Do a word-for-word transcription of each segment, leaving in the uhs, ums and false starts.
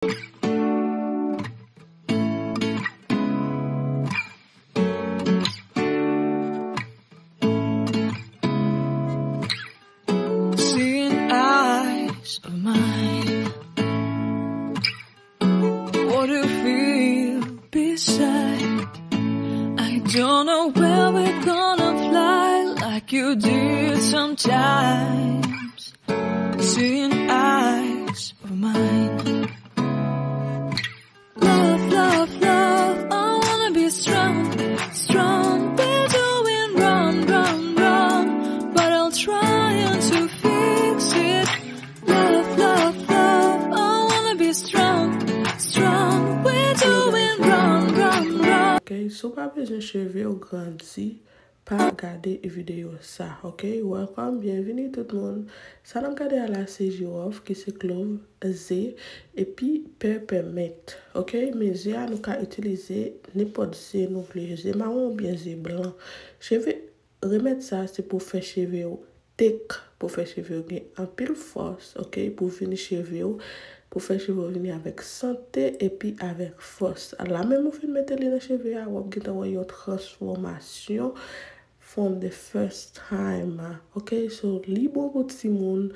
Seeing eyes of mine. What do you feel beside? I don't know where we're gonna fly like you did sometimes. Seeing eyes of mine. Love, love, love, I wanna be strong, strong. We're doing wrong, wrong, wrong, but I'll try to fix it. Love, love, love, I wanna be strong, strong. We're doing wrong, wrong, wrong. Ok, si w pa bezwen cheve w grandi, pa gade videyo sa, ok? Welcome, byenvini tout moun. Sa n ap gade a la se jiwòf ki se clove, ze, epi peppermint, ok? Men ze a nou ka itilize nenpòt ze nou vle, ze mawon oubyen ze blan. Cheve, remèd sa se pou fè cheve w tek, pou fè cheve w gen anpil fòs, ok? Pou vini cheve w, pou fè cheve w vini avèk sante epi avèk fòs. La menm ou fin mete li nan cheve a, w ap gentan wè yon transfòmasyon from the first time, ok? So, li bon pou timoun,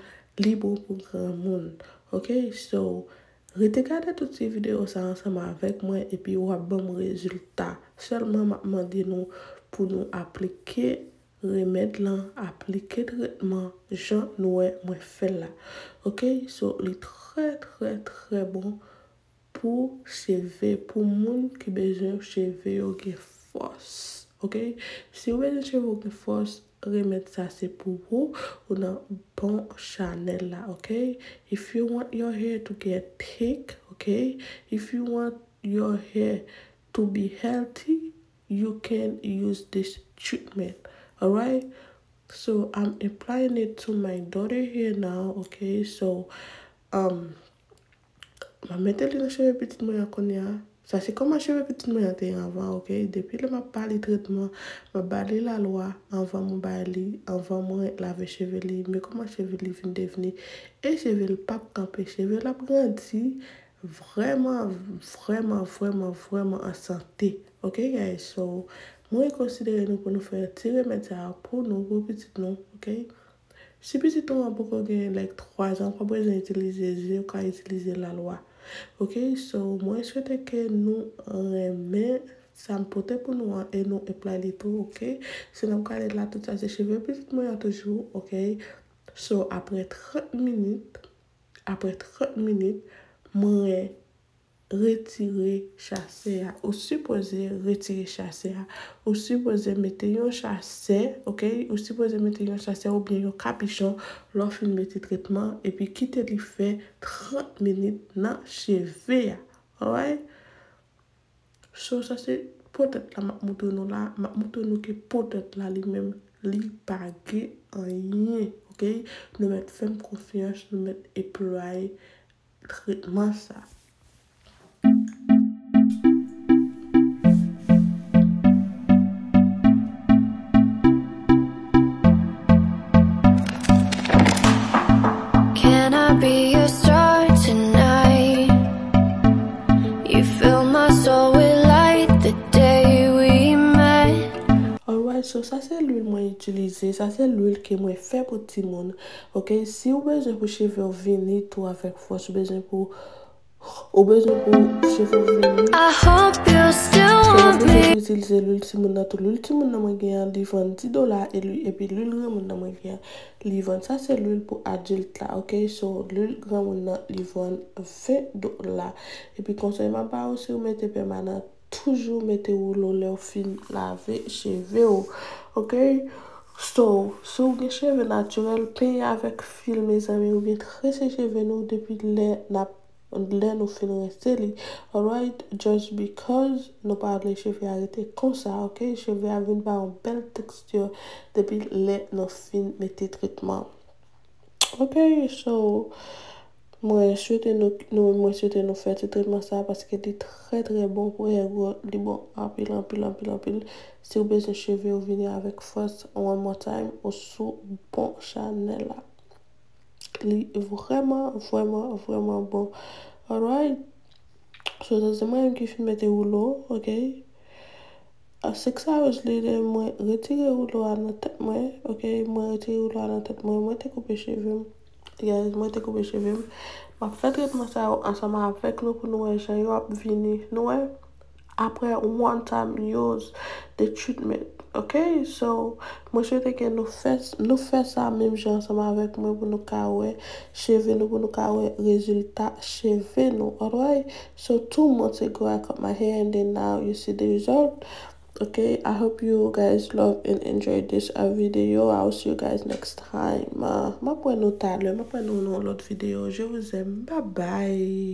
li bon pou granmoun, ok? So, rete gade tout ti videyo sa ansanm avèk mwen, epi w ap ban m rezilta. Sèlman, m ap mande nou pou nou aplike remèd lan, aplike tretman jan nou wè mwen fè l la. Ok, so li trè, trè, trè bon pou cheve, pou moun ki bezwen cheve yo gen fòs. Ok, si w bezwen cheve w gen fòs, remèd sa se pou ou, ou nan bon chanèl la. Ok, if you want your hair to get thick, ok, if you want your hair to be healthy, you can use this treatment. Alright? So I'm applying it to my daughter here now, okay? So, um, m ap mete li nan cheve pitit mwen an kounye a. Sa se kòman cheve pitit mwen an te ye anvan, ok? Depi lè m ap ba li tretman, m ap ba li lalwa anvan mwen bay li, anvan mwen lave cheve li, men kòman cheve li vin devni. E cheve l p ap kanpe, cheve l ap grandi vrèman, vrèman, vrèman, vrèman an sante. Ok, guys? So, mwen konsidere nou pou nou fè ti remèd sa a pou nou, pou pitit nou, ok? Si pitit ou an poko gen, like, twa zan, ou pa bezwen itilize ze, ou ka itilize lalwa. Ok, so, mwen swete ke nou renmen sa m pote pou nou an e nou apply li tou, ok? Si n ap gade la, tout sa se cheve pitit mwen an toujou, ok? So, apre trant minit, apre trant minit, mwen retire chasè a. Ou sipoze retire chasè a. Ou sipoze mete yon chasè, ok? Ou sipoze mete yon chasè oubyen yon kapichon lè w fin mete tretman, epi kite li fè trant minit nan cheve a. Alright? So, sa se potèt la m ap montre nou la. M ap montre nou ke potèt la li menm, li pa gen anyen, ok? Nou mèt fè m konfyans, nou mèt eplwaye tretman sa. Can I be your star tonight? You fill my soul with light the day we met. Alright, so sa se lwil mwen itilize, sa se lwil ke mwen fè pou timoun. Ok, si w bezwen pou cheve w vini tou avèk fòs, ou bezwen pou, ou bezwen pou cheve w vini. I hope you still want me. Ou bezwen pou itilize lwil timoun nan tou. Lwil timoun nan mwen gen an, li vann dis dola, e lwi-, epi lwil granmoun nan mwen gen an, li vann. Sa se lwil pou adilt la, ok? So, lwil granmoun nan, li vann ven dola. Epi konsèy m ap ba ou, si w mete pèmanan, toujou mete woulo lè w fin lave cheve w, ok? So, si w gen cheve natirèl, penye avèk fil, mezanmi, oubyen trese cheve nou depi lè n ap, lè nou fin rense li. Alright? Just because nou pa vle cheve a rete konsa, ok? Cheve a vin ba yon bèl teksti depi lè nou fin mete tretman. Ok, so, mwen swete nou, nou, mwen swete nou fè ti tretman sa a paske li trè, trè bon pou hair growth. Li bon anpil, anpil, anpil, anpil. Si w bezwen cheve w vini avèk fòs, one more time, ou sou bon chanèl la. Li vrèman, vrèman, vrèman bon. Alright, So, zanmi mwen ki fin mete woulo, ok? A, six hours later, mwen retire woulo a nan tèt mwen, ok? Mwen retire woulo a nan tèt mwen, mwen te koupe cheve m. Yes, mwen te koupe cheve m. M ap fè tretman sa yo ansanm avèk nou pou nou wè jan yo ap vini. Nou wè? Apre one time use the treatment, ok? So, mwen swete ke nou fè, nou fè sa menm jan ansanm avèk mwen pou nou ka wè cheve nou, pou nou ka wè rezilta cheve nou, alright? So, two months ago, I cut my hair and then now you see the result. Okay, I hope you guys love and enjoy this uh, video. I'll see you guys next time. Uh, m ap wè nou talè, m ap wè nou nan lòt videyo. Je vous aime. Bye bye.